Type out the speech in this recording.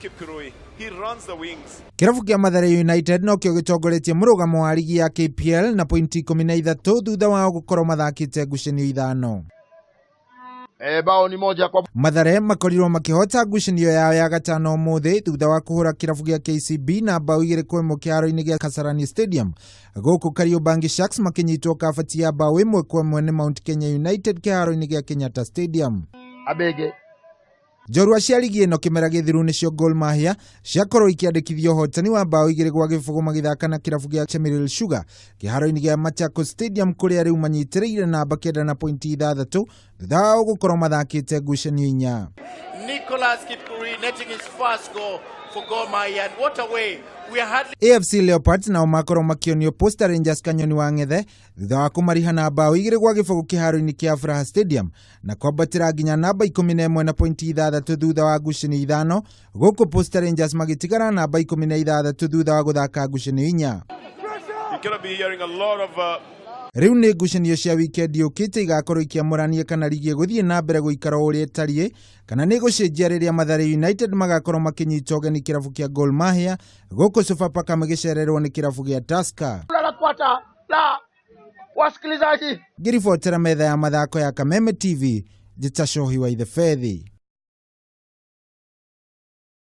Kipkurui, he runs the wings. Kĩrabu kĩa Mathare United nokĩo gĩtongoretie mũrũgamo wa rigi ya KPL na pointi 13 thutha wao gũkorwo mathakĩte ngucanio ithano. E, bao ni moja kwa Mathare makorirwo makĩhota ngucanio yao ya gatano ũmũthĩ thutha wa kũhũra kĩrabu gĩa KCB na bao 2-1 kĩharo-inĩ gĩa Kasarani Stadium. Gũkũ Kariobangi Sharks makĩnyitwo kabati ya bao 1-1 nĩ Mount Kenya United kĩharo-inĩ gĩa Kenyatta Stadium. Abege. Njorua cia rigi ĩno kĩmera gĩthiru nĩcio Gor Mahia ciakorwo ikĩandĩkithia ũhotani wa bao 2-0 magĩthaka na kĩrabu gĩa Chemelil Sugar kĩharo-inĩ gĩa Machakos Stadium kũrĩa rĩu manyitĩrĩire namba 9 na pointi 6 thutha wao gũkorwo mathakĩte ngucanio 4. Nicholas Kipkurui netting his first goal for Gor Mahia, and what a way. We are hardly AFC Leopards nao makorwo makĩonio Posta Rangers Kanyoni wa Ng'ethe thutha wa kũmariha na bao 2-0 kĩharo-inĩ kĩa Furaha Stadium na kwambatĩra nginya namba 11 na pointi 6 thutha wa ngucanio 5, gũkũ Posta Rangers magĩtigara namba 16 thutha wa gũthaka ngucanio 4. You're going to be hearing a lot of Rĩu nĩ ngucanio cia wikendi yũkĩte igakorwo ikĩamũrania kana rigi ĩgũthiĩ na mbere gũikara o ũrĩa ĩtariĩ kana nĩ gũcenjia rĩrĩa Mathare United magakorwo makĩnyita ũgeni kĩrabu kĩa Gor Mahia, gũkũ Sofapaka magĩcererwo nĩ kĩrabu gĩa Tusker. La kwata la wasikilizaji. Ngĩribotera metha ya mathako ya Kameme TV, Njĩta Cohi wa Ithefethi.